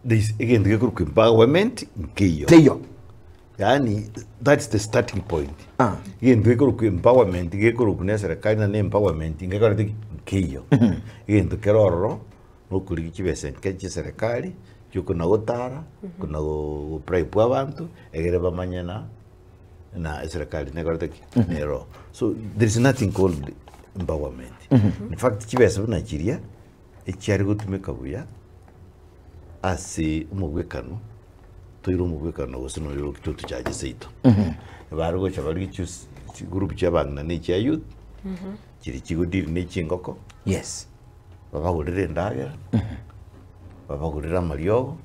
There is egento gekorokwa empowerment nkeiyo. Teiyo. Yaani that's the starting point. Ah. Egento gekorokwa empowerment gekorokwa na eserekari na empowerment ngekorete ki? Nkeiyo. Egento kere ororo nokorigia chibesa nke chia eserekari chiokona gotara, kona go bribe abanto egere bamanye na na eserekari nekorete ki? Nero. So there is nothing called empowerment. In fact chibesa buna chiria echiare gotumeka buya ase omogwekano, toire omogwekano gose noyo totuchache seito. Bare gocha bare chis chigroup chia abang'ina na echia youth, chiria chigodeal na echingoko, Yes. babagorere endagera, babagorere amariogo,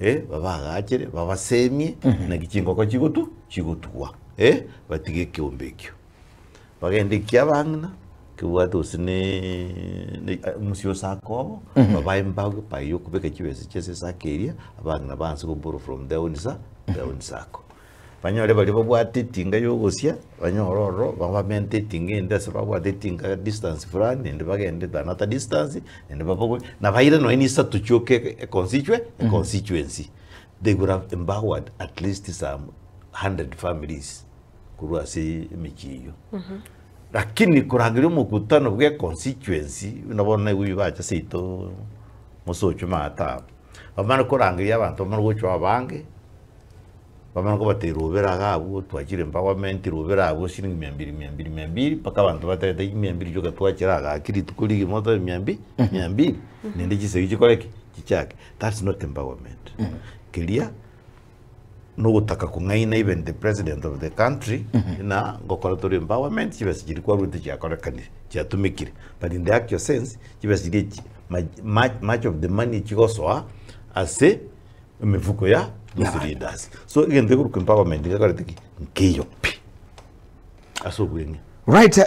eh, babaagachere, babasemie, naki chingoko chigotu chigotugwa, eh, batige ekeombe ekio. Bagende ekiabang'ina, kebwate gose ne omosie osake obo, babae embago epae ya okobeka chibesa chia ase esako eria, abang'ina baanse go borrow from their own sa their own sacco. Banyore baria babwate etinga ya ogosia, banyore ororo, babamente etinga ende ase babwate etinga distance fulani, naende bagende another distance, naende babogore, na baire nonye na isato chioka econstitue econstituency. They could have empowered at least some hundred families. korwa ase emechie eyio. Lakini korangeria omokutano bwe constituency, buna bono naigwe bacha seito mosochwe maate aba, bamane korangeria abanto bamane gochwa abange, bamane kobatebia rubera iga abwo twachire empowerment, rubera abwo shilingi mia mbili mia mbili mia mbili, mpaka abanto batebete mia mbili chioka twachire iga gaki rituko rigima otoe mia mbi mia mbili, naende chisegi chikore ki? Chichake. That's not empowerment. Keria. nogotaka kong'aina even the president of the country ng'a ngokora tore empowerment chibesa chiria kwarwete chiakorekanire chiatumekire but in the actual sense chibesa chiria echi ma- much of the money chigosoa ase emifuko ya those leaders. So egento ekorokwa empowerment ngekorete ki? Nkeiyo pi ase obweng'e. Right.